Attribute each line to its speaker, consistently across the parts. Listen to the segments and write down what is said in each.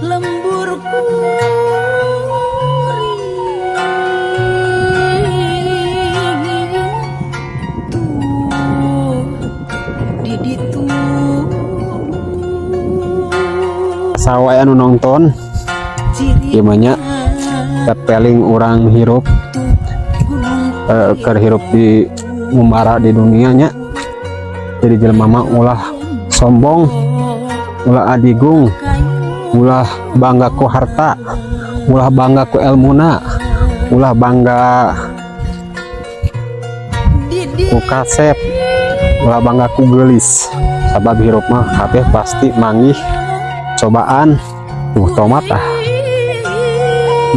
Speaker 1: Lembur kuring tuh di ditu.
Speaker 2: Saha anu nonton gimana pepeling urang hirup, keur hirup di ngumbara di dunianya. Jadi jelema mah ulah sombong, ulah adigung, ulah bangga ku harta, ulah bangga ku elmuna, ulah bangga ku kasep, ulah bangga ku gelis, sabab hirup mah kabeh pasti manggih cobaan. Tuh tomat, ah,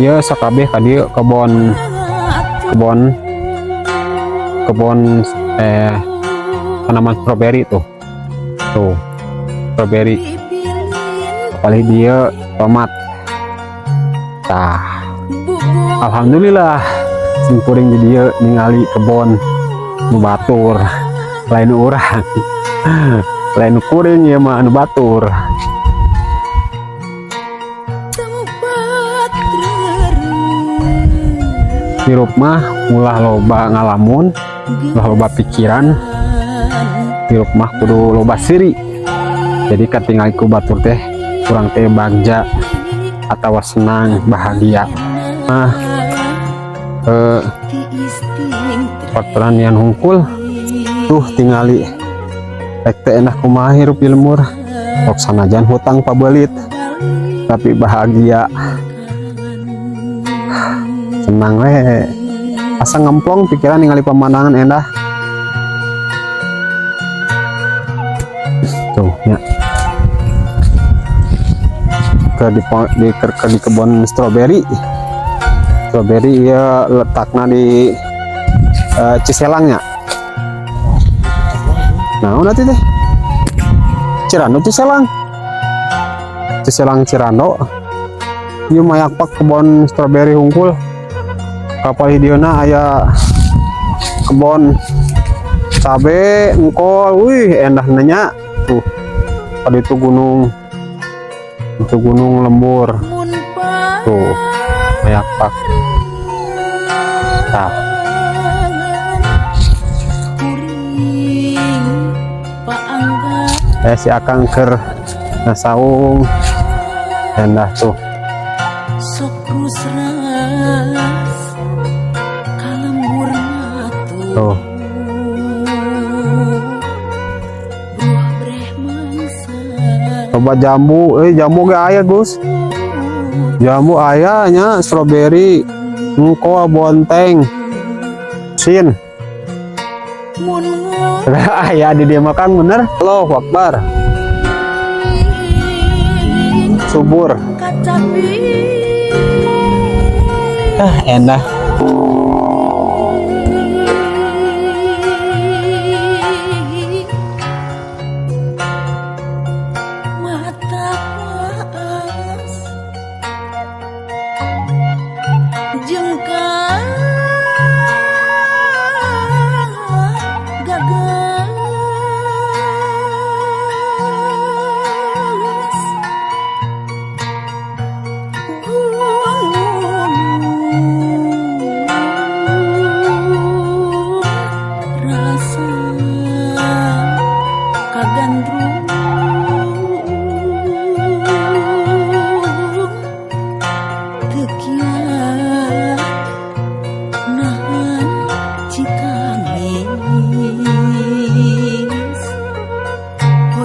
Speaker 2: ya sakabeh ka dieu kebon kebon kebon, tanaman stroberi tuh, tuh stroberi, apalagi dia tomat. Tah, alhamdulillah sim kuring di dieu ningali kebon nu batur, lain urang, lain kuring ya mah, anu batur.
Speaker 1: Tempat.
Speaker 2: Hirup mah ulah loba ngalamun, ulah loba pikiran, hirup mah kudu loba siri. Jadi katingali ku batur teh kurang teh bagja atau senang bahagia. Nah, pertanian hungkul tuh tingali rek teh enak kumaha hirup di lembur. Sok sanajan hutang pabelit tapi bahagia, senang we, asa ngemplong pikiran ningali pemandangan endah tuh ya, ke di kebun stroberi. Stroberi ya, letaknya di Ciselangnya. Nah, nanti teh Cirando, Ciselang, Ciselang, Cirando. Ieu mayak pak kebun stroberi hungkul. Kapal hidieuna aya kebon cabe, engkol. Wih, endah nanya tuh. Pada itu gunung, itu gunung lembur tuh, mayak pak. Nah, si akang keur ngasaung, endah tuh.
Speaker 1: Sok ras kalembur.
Speaker 2: Tuh.
Speaker 1: Buah breh mangsa.
Speaker 2: Coba jambu, jambu ge aya, Gus. Jambu aya nya, stroberi, engkol, bonteng, sin.
Speaker 1: Mun
Speaker 2: Aya di dia makan bener. Allahu Akbar. Subur.
Speaker 1: Kacapi.
Speaker 2: Ah, enak.
Speaker 1: Mata paas jeung ka gagas gunung.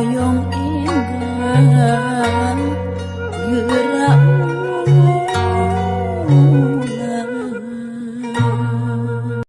Speaker 1: Hoyong enggal geura.